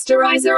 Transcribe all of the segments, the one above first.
Posterizer.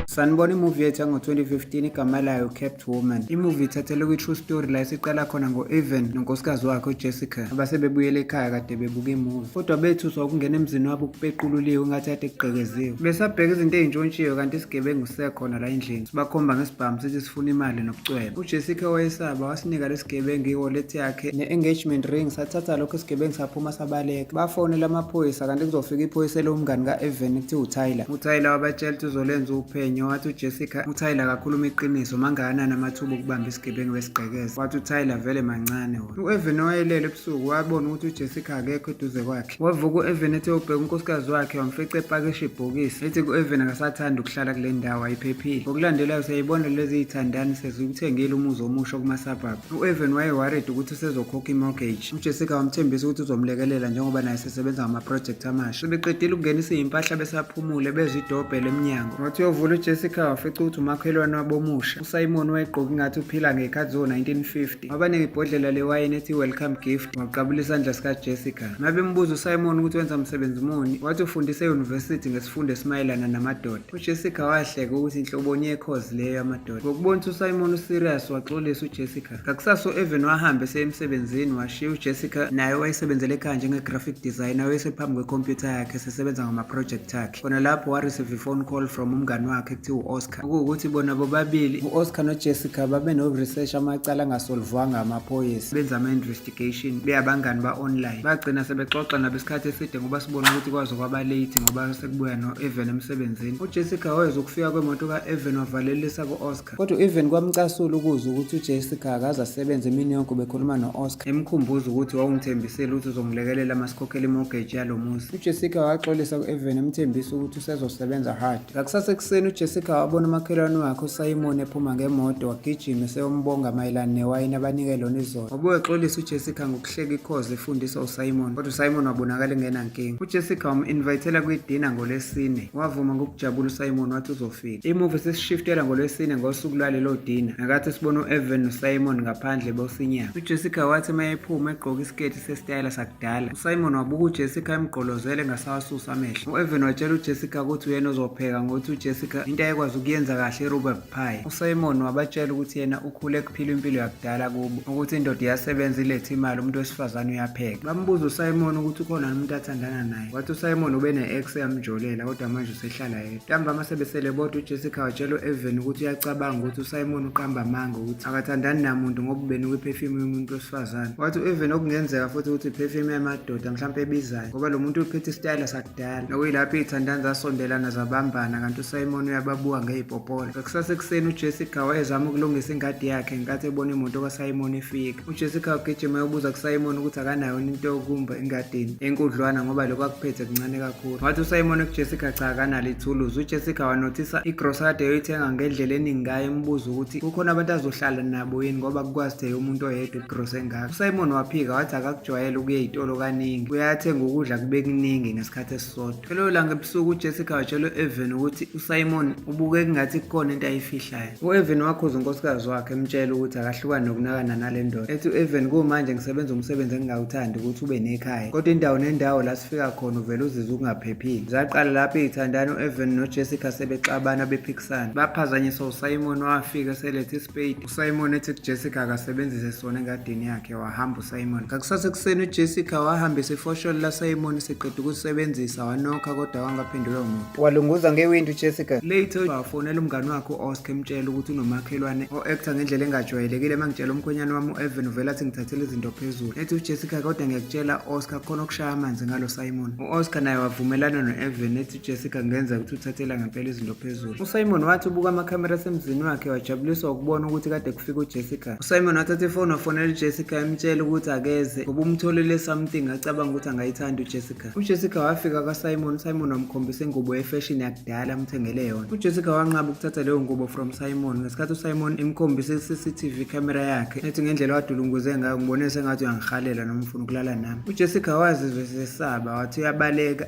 Sanibona imovie yethu yango-2015 igama layo Kept Woman. Imovie ithathelwe kwi-true story la esiqala khona ngo-Evan nonkosikazi wakhe uJessica abasebebuyele ekhaya kade bebuka imovie. Kodwa bethuswa ukungena emzini wabo kupequluliwe ngathi kade kugqekeziwe. Besabheka izinto ey'ntshontshiwe kanti isigebengu sisekhona la endlini. Sibakhomba ngesibhamu sithi sifuna imali nobucwebe. UJessica wayesaba wasinika lesigebengu i-wallet yakhe ne-engagement ring sathatha lokho isigebengu saphuma sabaleka. Bafonela amaphoyisa kanti kuzofika iphoyisa eliwumngani ka-Evan kuthiwa uTyler. UTyler wabatshela ukuthi uzolenza uphenyo wathi uJessica uTyler akakhuluma iqiniso mangakanani amathuba okubamba isigebengu besigqekeza. Wathi uTyler vele mancane wona. U-Evan owayelele ebusuku wabona ukuthi uJessica akekho eduze kwakhe. Wavuka u-Evan ethi uyobheka unkosikazi wakhe wamfica epakisha ibhokisi. Ethi ku-Evan akasathandi ukuhlala kule ndawo ayiphephile. Ngokulandelayo siyayibona lezi zithandani sezikuthengile umuzi omusha kuma-suburb. U-Evan waye-worried ukuthi usezokhokha i-mortgage. UJessica wamthembisa ukuthi uzomlekelela njengoba naye sesebenza ngama-project amasha. Sebeqedile ukungenisa iy'mpahla besaphumule bezwa idobhela emnyango. Wathi uyovula uJessica wafica ukuthi umakhelwane wabo omusha. USimon wayegqoke ingathi uphila ngey'khathi zo-1950. Wabanika ibhodlela lewayini ethi welcome gift waqabula isandla sikaJessica. Mabembuza uSimon ukuthi wenza msebenzi muni, wathi ufundisa e-university ngesifundo esimayelana namadoda. UJessica wahleka ukuthi inhloboni yekhozi leyo yamadoda. Ngokubona ukuthi uSimon userious waxolisa uJessica. Ngakusasa u-Evan wahamba eseya emsebenzini washiya uJessica naye owayesebenzela ekhaya njenge-graphic designer wayesephambi kwekhompyutha yakhe esesebenza ngama-project akhe. Khona lapho wa-receive i-phone call from umngani wakhe kuthiwa u-Oscar. Okuwukuthi bona bobabili u-Oscar noJessica babe no-research amacala angasolvwanga amaphoyisa benza ama-investigation beyabangani ba-online. Bagcina sebexoxa nabo isikhathi eside ngoba sibona ukuthi kwaze kwaba late ngoba sekubuya no-Evan emsebenzini. UJessica wezwa ukufika kwemoto ka-Evan wavalelisa ku-Oscar. Kodwa u-Evan kwamcasula ukuzwa ukuthi uJessica akaze asebenze imini yonke ubekhuluma no-Oscar emkhumbuza ukuthi wawungithembisile ukuthi uzongilekelela uma sikhokhela imortgage yalo muzi. UJessica waxolisa ku-Evan emthembisa ukuthi usezosebenza hard. Ngakusasa ekuseni uJessica wabona umakhelwane wakhe uSimon ephuma ngemoto wagijima eseyombonga mayelana newayini abanike lona izolo. Wabuye exolisa uJessica ngokuhleka ikhozi efundiswa uSimon kodwa uSimon wabonakala engenankinga. UJessica wam-invayithela kwidina ngoLwesine. Wavuma ngokujabula uSimon wathi uzofika. Imuvi sesishiftela ngoLwesine ngosuku lwalelo dina. Nakathi sibona u-Evan noSimon ngaphandle bosinyama. UJessica wathi uma ephuma egqoke isiketi sesitayela sakudala. USimon wabuka uJessica emgqolozele engasawasusa amehlo. U-Evan watshela uJessica ukuthi uyena ozopheka ngokuthi uJessica into ayekwazi ukuyenza kahle i-rhubarb pie. USimon wabatshela ukuthi yena ukhule kuphila impilo yakudala kubo, ukuthi indoda iyasebenza ilethe imali umuntu wesifazane uyapheka. Bambuza uSimon ukuthi ukhona umuntu athandana naye. Wathi uSimon ubene-ex eyamjolela kodwa manje usehlala yedwa. Ntambama sebesele bodwa uJessica watshela u-Evan ukuthi uyacabanga ukuthi uSimon uqamba amanga ukuthi akathandani namuntu ngoba ubenuka iperfume yomuntu wesifazane. Wathi u-Evan okungenzeka futhi ukuthi iperfume yamadoda mhlawumpe ebizayo ngoba lo muntu uphethe isitayela sakudala. Nokuyilapho iy'thandani zasondelana zabambana kanti uSimon uyababuka ngey'popolo. Ngakusasa ekuseni uJessica wayezama ukulungisa ingadi yakhe ngenkathi ebona imoto kaSimon ifika. UJessica wagijima eyobuza kuSimon ukuthi akanayo into yokumba engadini enkudlwana ngoba lokho akuphethe kuncane kakhulu. Wathi uSimon kuJessica cha akanalo ithuluzi. UJessica wanothisa igrosa kade eyoyithenga ngendlela eningi ngayo embuza ukuthi kukhona abantu azohlala nabo yini ngoba kukwazi theke umuntu oyedwa igrosa engaka. USimon waphika wathi akakujwayele ukuya ey'tolo kaningi uyathenga ukudla kube kuningi ngesikhathi esisodwa. Kulelo langa ebusuku uJessica watshela u-Evan ukuthi uSimon ubukeka ingathi kukhona into ayifihlayo. U-Evan wakhuza unkosikazi wakhe emtshela ukuthi akahlukane nokunakana nale ndoda. Ethi u-Evan kumanje ngisebenza umsebenzi engingawuthandi ukuthi ube nekhaya. Kodwa indawo nendawo la sifika khona uvele uzizwe ungaphephile. Zaqala lapho iy'thandani u-Evan noJessica sebexabana bephikisana. Baphazanyiswa uSimon owafika eselethe isipeyidi. USimon ethi kuJessica akasebenzise sona engadini yakhe wahamba uSimon. Ngakusasa ekuseni uJessica wahambisa ifosholo laSimon seqeda ukusebenzisa wanokha kodwa wangaphendulwa muntu. Walunguza ngewindi uJessica. Later wafonela umngani wakhe u-Oscar emtshela ukuthi unomakhelwane o-actor ngendlela engajwayelekile. Uma ngitshela umkhwenyane wami u-Evan uvela athi ngithathela izinto phezulu. Ethi uJessica kodwa ngiyakutshela Oscar khona okushaya amanzi ngalo Simon. U-Oscar naye wavumelana no-Evan ethi uJessica kungenzeka ukuthi uthathela ngempela izinto phezulu. USimon wathi ubuka amakhamera asemzini wakhe wajabuliswa ukubona ukuthi kade kufika uJessica. USimon wathatha ifoni wafonela uJessica emtshela ukuthi akeze ngoba umtholele something acabanga ukuthi angayithanda uJessica. UJessica wafika kwaSimon, uSimon wamkhombisa ingubo yefashion yakudala amthengele yona. UJessica wanqaba ukuthatha leyo ngubo from Simon ngesikhathi uSimon emkhombisa i-CCTV camera yakhe ethi ngendlela wadulunguze ngayo ngibone sengathi uyangihalela noma ufuna ukulala nami. UJessica wazizwa esesaba wathi uyabaleka.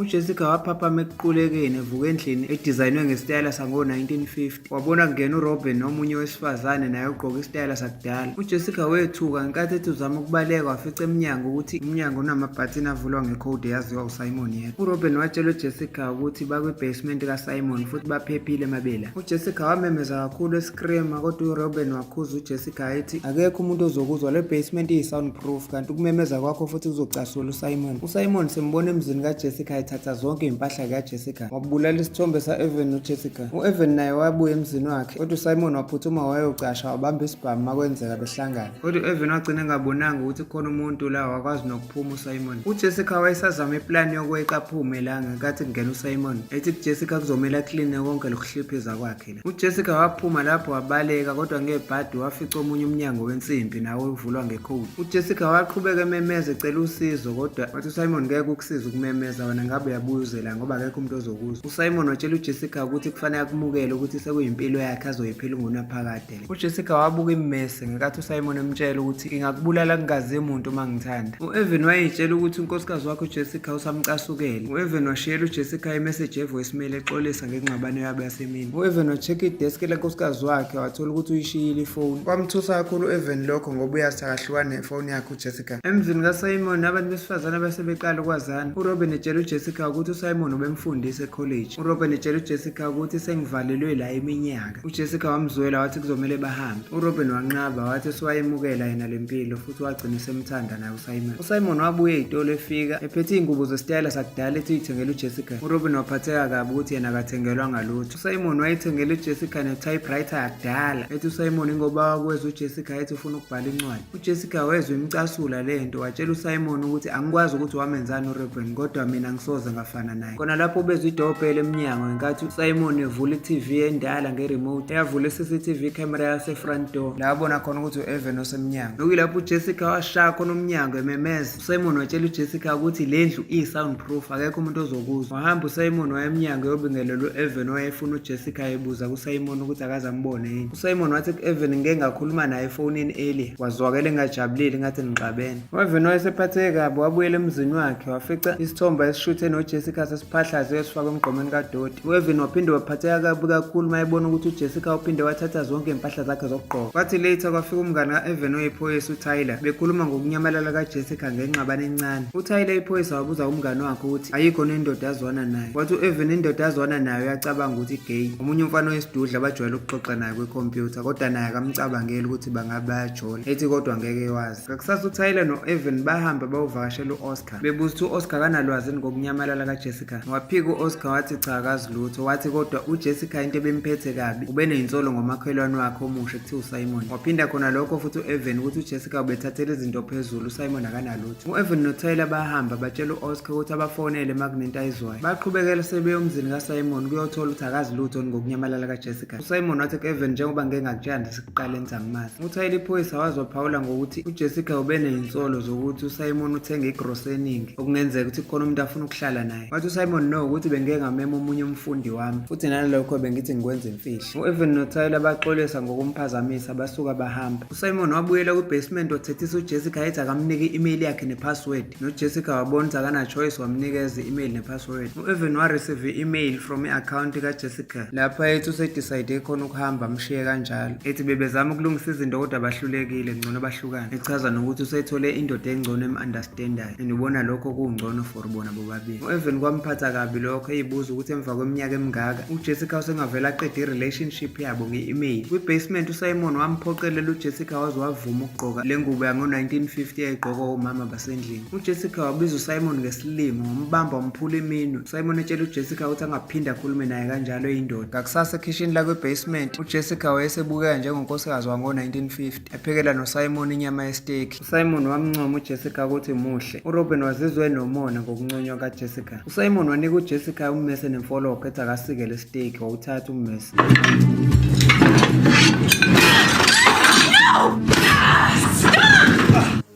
UJessica waphaphama ekuqulekeni evuka endlini edizayinwe ngesitayela sango-1950. Wabona kungena uRobin nomunye wesifazane naye ogqoke isitayela sakudala. UJessica wethuka ngenkathi ethi uzama ukubaleka wafica emnyango ukuthi umnyango unamabhathini avulwa ngekhodi eyaziwa uSimon yedwa. URobin watshela uJessica ukuthi bakwi-basement kaSimon futhi baphephile mabela. UJessica wamemeza kakhulu escreama kodwa uRobin wakhuza uJessica ethi akekho umuntu ozokuzwa, le basement iyi-sound proof kanti ukumemeza kwakho futhi kuzocasula uSimon. USimon simbona emzini kaJessica ethatha zonke iy'mpahla kaJessica. Wabulala isithombe sa-Evan noJessica. U-Evan naye wabuya emzini wakhe kodwa uSimon waphuthuma wayocasha wabamba isibhamu makwenzeka behlangana. Kodwa u-Evan wagcina engabonanga ukuthi khona umuntu la, wakwazi nokuphuma uSimon. UJessica wayesazama iplani yokweqa aphume la ngenkathi kungena uSimon. Ethi kuJessica kuzomele akline konke lokuhliphiza kwakhe la. UJessica waphuma lapho wabaleka kodwa ngebhadi wafica omunye umnyango wensimbi nawo uvulwa ngekhodi. UJessica waqhubeka ememeza ecela usizo kodwa wathi uSimon ngeke ukusiza ukumemeza wena ngabe uyabuya uze la ngoba akekho umuntu ozokuzwa. USimon watshela uJessica ukuthi kufanele akumukele ukuthi sekuyimpilo yakhe azoyiphila ungunaphakade le. UJessica wabuka immese ngenkathi uSimon emtshela ukuthi ngingakubulala kungazi muntu uma ngithanda. U-Evan wayeyitshela ukuthi unkosikazi wakhe uJessica usamcasukele. U-Evan washiyela uJessica imeseji ye-voicemail exolisa ngengxabano yabo yasemini. U-Evan wa-check ideski lenkosikazi wakhe wathola ukuthi uyishiyile ifoni. Kwamthusa kakhulu u-Evan lokho ngoba uyazi akahlukani nefoni yakhe uJessica. Emzini kaSimon abantu besifazane basebeqala ukwazana. URobin etshela uJessica ukuthi uSimon ubemfundisa ekholeji. URobin etshela uJessica ukuthi sengivalelwe la iminyaka. UJessica wamzwela wathi kuzomele bahambe. URobin wanqaba wathi sewayemukela yena le mpilo futhi wagcina esemthanda naye uSimon. USimon wabuya ey'tolo efika ephethe iy'ngubo zesitayela sakudala ethi uyithengela uJessica. URobin waphatheka kabi ukuthi yena akathengelwanga lutho. USimon wayethengela uJessica ne-typewriter yakudala ethi uSimon ingoba wakwezwa uJessica ethi ufuna ukubhala incwadi. UJessica wezwa imcasula le nto watshela uSimon ukuthi angikwazi ukuthi wamenzani uRobin kodwa mina ngisoze ngafana naye. Khona lapho bezwa idoorbell emnyango ngenkathi uSimon evula i-TV endala nge-remote eyavula i-CCTV camera yase-front door la abona khona ukuthi u-Evan osemnyango. Nokuyilapho uJessica washaya khona umnyango ememeza. USimon watshela uJessica ukuthi le ndlu iyi-sound proof akekho umuntu ozokuzwa. Wahamba uSimon waya emnyango eyobingelela u-Evan owayefuna uJessica ebuza kuSimon ukuthi akaze ambone yini. USimon wathi ku-Evan ngike ngakhuluma naye efonini earlier wazwakela engajabulile ngathi nixabene. U-Evan wayesephatheke kabi wabuyela emzini wakhe wafica isithombe esishuthe noJessica sesiphahlaze esifakwe emgqomeni kadoti. U-Evan waphinde waphatheka kabi kakhulu uma ebona ukuthi uJessica uphinde wathatha zonke iy'mpahla zakhe zokugqoka. Kwathi later kwafika umngane ka-Evan oyiphoyisa uTyler bekhuluma ngokunyamalala kaJessica ngenxabano encane. UTyler iphoyisa wabuza umngane wakhe ukuthi ayikho nendoda azwana nayo. Wathi u-Evan indoda azwana nayo uyacabanga ukuthi gay. Omunye umfana oyisidudla abajwayele ukuxoxa naye kwikhompyutha kodwa naye akamcabangeli ukuthi bangabe bayajola. Ethi kodwa ngeke wazi. Ngakusasa uTyler no-Evan bahamba bayovakashela u-Oscar. Bebuza ukuthi u-Oscar akanalwazi ngokunyamalala kaJessica. Waphika u-Oscar wathi cha akazi lutho. Wathi kodwa uJessica into ebimphethe kabi ubeneyinsolo ngomakhelwane wakhe omusha ekuthiwa uSimon. Waphinda khona lokho futhi u-Evan ukuthi uJessica ubethathela izinto phezulu uSimon akanalutho. U-Evan noTyler bahamba batshela u-Oscar ukuthi abafonele uma kunento ayizwayo. Baqhubekela sebeya emzini kaSimon kuyothola ukuthi akazi lutho ngokunyamalala kaJessica. USimon wathi ku-Evan njengoba ngike ngakutshela sekuqaleni ukuthi angimazi. UTyler iphoyisa waze waphawula ngokuthi uJessica ubenezinsolo zokuthi uSimon uthenge igrosa eningi okungenzeka ukuthi kukhona umuntu afuna ukuhlala naye. Wathi uSimon no ukuthi bengike ngamema omunye umfundi wami futhi nalokho bengithi ngikwenza imfihlo. U-Evan noTyler baxolisa ngokumphazamisa basuka bahamba. USimon wabuyela kwi-basement wathethisa uJessica ethi akamnike i-email yakhe ne-password. NoJessica wabona ukuthi akana-choice wamnikeza i-email ne-password. U-Evan wa-receive i-email from i-account kaJessica lapho ethi usedecide khona ukuhamba amshiye kanjalo. Ethi bebezama ukulungisa izinto kodwa bahlulekile ngcono bahlukane. Echaza nokuthi usethole indoda engcono em-understandayo and ubona lokho kungcono for bona bobabili. U-Evan kwamphatha kabi lokho eyibuza ukuthi emva kweminyaka emingaka uJessica usengavele aqede i-relationship yabo nge-email. Kwi-basement uSimon wamphoqelela uJessica waze wavuma ukugqoka le ngubo yango-1950 eyayigqokwa omama basendlini. UJessica wabiza uSimon ngesilima wambamba wamphula iminwe. USimon etshela uJessica ukuthi angaphinde akhulume naye kanjalo eyindoda. Ngakusasa ekhishini lakwi-basement uJessica wayesebukeka njengonkosikazi wango-1950 ephekela noSimon inyama yesteki. USimon wamncoma uJessica ukuthi muhle. URobin wazizwa enomona ngokunconywa kaJessica. USimon wanika uJessica ummese nemfologo ethi akasike le steak wawuthatha ummese.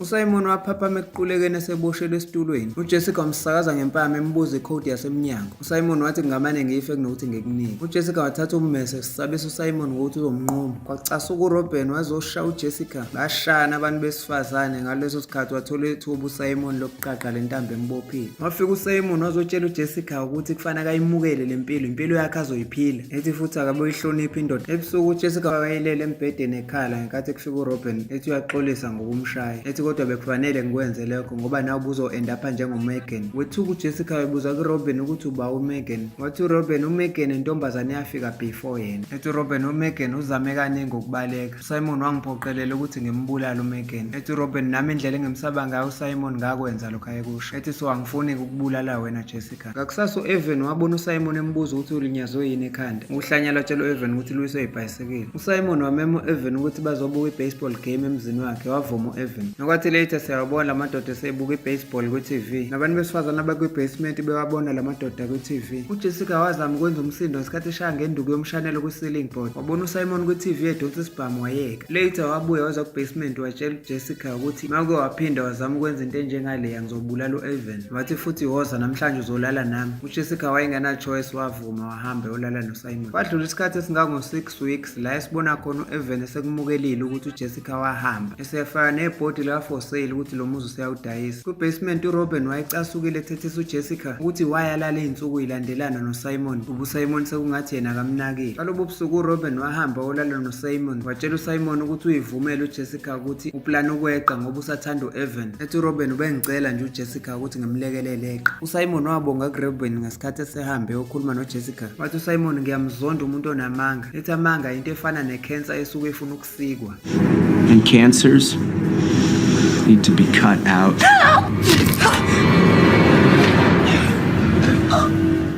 USimon waphaphama ekuqulekeni eseboshelwe esitulweni. UJessica wamsakaza ngempama embuza ikhodi yasemnyango. USimon wathi ngingamane ngife kunokuthi ngikunike. UJessica wathatha ummese esabisa uSimon ngokuthi uzomnquma. Kwacasuka uRobin wazoshaya uJessica. Bashayana abantu besifazane ngaleso sikhathi wathola ithuba uSimon lokuqaqa le ntambo embophile. Wafika uSimon wazotshela uJessica ukuthi kufanele ayimukele le mpilo, impilo yakhe azoyiphila. Ethi futhi akaboyihlonipha indoda. Ebusuku uJessica wayelele embhedeni ekhala ngenkathi kufika uRobin ethi uyaxolisa ngokumshaya. Ethi kodwa bekufanele ngikwenze lokho ngoba nawe ubuzo-end up njengoMegan. Wethuka uJessica webuza kuRobin ukuthi uba uMegan. Wathi uRobin uMegan intombazane eyafika before yena. Ethi uRobin uMegan uzame kaningi ukubaleka. USimon wangiphoqelela ukuthi ngimbulale uMegan. Ethi uRobin nami indlela engimsaba ngayo uSimon ngakwenza lokho ayekusho. Ethi so angifuni ukukubulala wena Jessica. Ngakusasa u-Evan wabona uSimon embuza ukuthi ulinyazwe yini ekhanda. Uhlanya lwatshela u-Evan ukuthi luwiswe ibhayisikili. USimon wamema u-Evan ukuthi bazobuka i-baseball game emzini wakhe wavuma u-Evan. Nokwathi later siyawabona la madoda esebuka i-baseball kwi-TV. Nabantu besifazane abakwi-basement bewabona la madoda kwi-TV. UJessica wazama ukwenza umsindo ngesikhathi eshaya ngenduku yomshanelo kwi-ceiling board. Wabona uSimon kwi-TV edonsa isibhamu wayeka. Later wabuya waza ku-basement watshela uJessica ukuthi mawuke waphinda wazama ukwenza into enjengaleya ngizobulala u-Evan. Wathi futhi woza namhlanje uzolala nami. UJessica wayengena-choice wavuma wahamba eyolala noSimon. Kwadlula isikhathi esingango-6 weeks la esibona khona u-Evan esekumukelile ukuthi uJessica wahamba. Esefaka nebhodi la-for sale ukuthi lo muzi useyawudayisa. Kwi-basement uRobin wayecasukile ethethisa uJessica ukuthi wayalala iy'nsuku ilandelana noSimon. Uba uSimon sekungathi yena akamnakile. Ngalobo busuku uRobin wahamba wolala noSimon. Watshela uSimon ukuthi uyivumele uJessica ukuthi uplana ukweqa ngoba usathanda u-Evan. Ethi uRobin ubengicela nje uJessica ukuthi ngimlekelele eqa. USimon wabonga kuRobin ngesikhathi esehambe okhuluma noJessica. Wathi uSimon ngiyamzonda umuntu onamanga. Ethi amanga into efana nekhensa esuke ifuna ukusikwa. And cancers need to be cut out.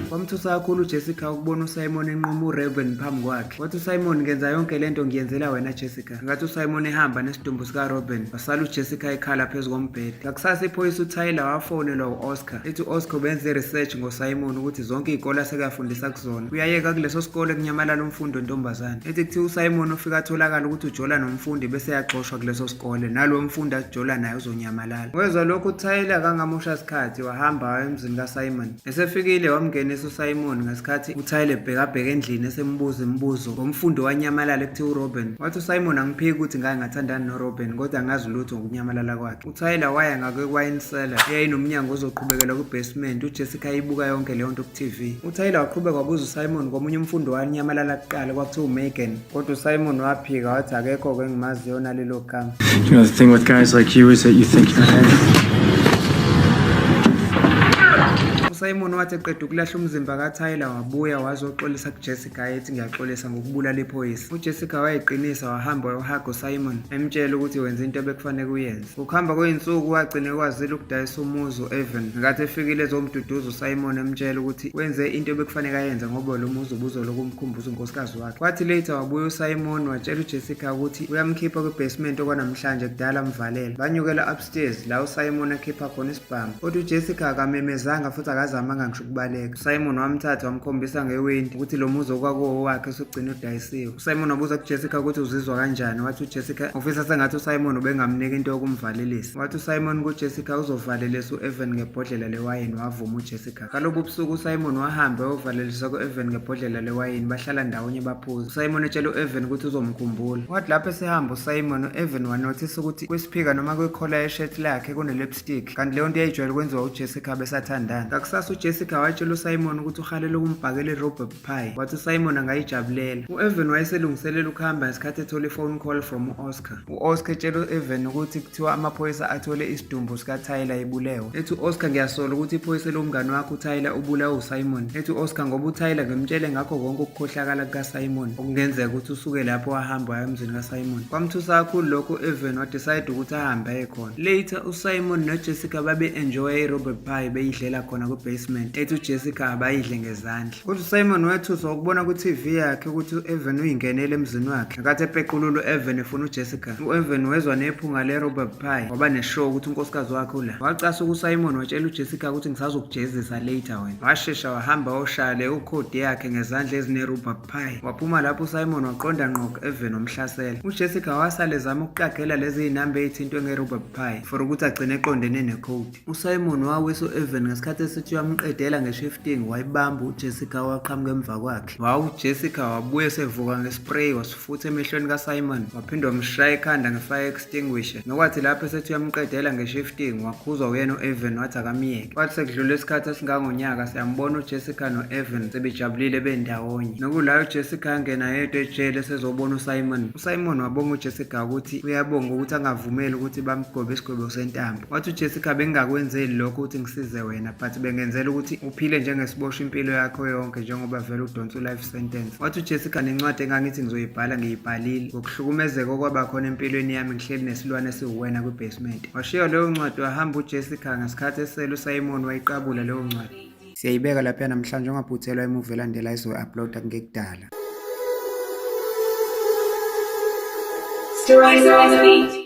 Kwamthusa kakhulu uJessica ukubona uSimon enquma uReuben phambi kwakhe. Wathi uSimon ngenza yonke lento ngiyenzela wena Jessica. Ngathi uSimon ehamba nesidumbu sikaReuben, wasala uJessica ekhala phezu kombhede. Ngakusasa iphoyisa uTyler wafonelwa u-Oscar. Ethi u-Oscar ubenze research ngoSimon ukuthi zonke iy'kole asekafundisa kuzona. Uyayeka kuleso sikole kunyamalala umfundi wentombazane. Ethi kuthiwa uSimon ufika atholakala ukuthi ujola nomfundi bese eyaxoshwa kuleso sikole. Nalowo mfundi ajola naye uzonyamalala. Wezwa lokhu uTyler akangamosha sikhathi wahamba waya emzini kaSimon. Esefikile wamngenisa uSimon ngesikhathi uTyler ebhekabheka endlini esembuza imibuzo ngomfundi owanyamalala ekuthiwa uRobin. Wathi uSimon angiphiki ukuthi ngake ngathandana noRobin kodwa angazi lutho ngokunyamalala kwakhe. UTyler waya ngakwe-wine cellar eyayinomnyango ozoqhubekela kwi-basement. UJessica ayibuka yonke leyo nto ku-TV. UTyler waqhubeka wabuza uSimon komunye umfundi owanyamalala kuqala kwakuthiwa uMegan. Kodwa uSimon waphika wathi akekho-ke engimaziyo nalelo gama. You know, the thing with guys like you is that you think you're ahead. USimon wathi eqeda ukulahla umzimba kaTyler wabuya wazoxolisa kuJessica ethi ngiyaxolisa ngokubulala iphoyisa. UJessica wayeqinisa wahamba wayohaga uSimon emtshela ukuthi wenza into ebekufanele uyenze. Ukuhamba kwey'nsuku wagcina ekwazile ukudayisa umuzi u-Evan. Ngenkathi efikile ezomduduza uSimon emtshela ukuthi wenze into ebekufanele ayenze ngoba lo muzi ubuzoloku umkhumbuza unkosikazi wakhe. Kwathi later wabuya uSimon watshela uJessica ukuthi uyamkhipha kwi-basement okwanamhlanje kudala amvalela. Banyukela upstairs la uSimon ekhipha khona isibhamu. Kodwa uJessica akamemezanga futhi akazamanga ngisho ukubaleka. USimon wamthatha wamkhombisa ngewindi ukuthi lo muzi okwakuwowakhe usugcina udayisiwe. USimon wabuza kuJessica ukuthi uzizwa kanjani. Wathi uJessica ufisa sengathi uSimon ubengamnika into yokumvalelisa. Wathi uSimon kuJessica uzovalelisa u-Evan ngebhodlela lewayini. Wavuma uJessica. Ngalobu busuku uSimon wahamba wayovalelisa ku-Evan ngebhodlela lewayini. Bahlala ndawonye baphuza. USimon etshela u-Evan ukuthi uzomkhumbula. Wathi lapho esehamba uSimon, u-Evan wanothisa ukuthi kwisiphika noma kwikhola yeshethi lakhe kune-lipstick. Kanti leyo nto yayijwayele ukwenziwa uJessica besathandana. Ngakusasa uJessica watshela uSimon ukuthi uhalela ukumbhakela i-rhubarb pie. Wathi uSimon angayijabulela. U-Evan wayeselungiselela ukuhamba ngesikhathi ethola i-phone call from u-Oscar. U-Oscar etshela u-Evan ukuthi kuthiwa amaphoyisa athole isidumbu sikaTyler ebulewe. Ethi u-Oscar ngiyasola ukuthi iphoyisa lomngani wakho uTyler ubulawe uSimon. Ethi u-Oscar ngoba uTyler ngimtshele ngakho konke ukukhohlakala kukaSimon. Okungenzeka ukuthi usuke lapho wahamba waya emzini kaSimon. Kwamthusa kakhulu lokho u-Evan wadecide ukuthi ahambe aye khona. Later uSimon noJessica babe-enjoya i-rhubarb pie beyidlela khona ku kwi-basement, ethi uJessica abayidle ngezandla. Kodwa uSimon wethuswa ukubona ku-TV yakhe ukuthi u-Evan uyingenele emzini wakhe. Ngenkathi epequlula u-Evan efuna uJessica, u-Evan wezwa nephunga le-rhubarb pie, waba nesure ukuthi unkosikazi wakhe ula. Wacasuka uSimon watshela uJessica ukuthi ngisazokujezisa later wena. Washesha wahamba wayoshaya leyo code yakhe ngezandla ezine-rhubarb pie. Waphuma lapho uSimon waqonda ngqo ku-Evan wamhlasela. UJessica wasala ezama ukuqagela lezi zinamba ezithintwe nge-rhubarb pie for ukuthi agcine eqondene ne-code. USimon wawisa u-Evan ngesikhathi esithi uyamqedela nge-shifting wayibamba uJessica waqhamuka emva kwakhe. Wawu uJessica wabuye sevuka nge-spray wasifutha emehlweni kaSimon waphinde wamshaya ekhanda nge-fire extinguisher. Nokwathi lapho esethi uyamqedela nge-shifting wakhuzwa uyena u-Evan wathi akamyeke. Kwathi sekudlule isikhathi esingangonyaka siyambona uJessica no-Evan sebejabulile bendawonye. Nokulayo uJessica angena yedwa ejele esezobona uSimon. USimon wabonga uJessica ukuthi uyabonga ukuthi angavumeli ukuthi bamgobe isigwebo sentambo. Wathi uJessica bengingakwenzeli lokho ukuthi ngisize wena but bengenzela ukuthi uphile njengesiboshwa impilo yakho yonke njengoba vele udonsa u-life sentence. Wathi uJessica nencwadi engangithi ngizoyibhala ngiyibhalile ngokuhlukumezeka okwaba khona empilweni yami ngihleli nesilwane esiwuwena kwi-basement. Washiya leyo ncwadi wahamba uJessica ngesikhathi esele uSimon wayiqabula leyo ncwadi. Siyayibeka lapha namhlanje ungaphuthelwa imuvi elandela izoyi-uploada kungekudala. Stories on the beat.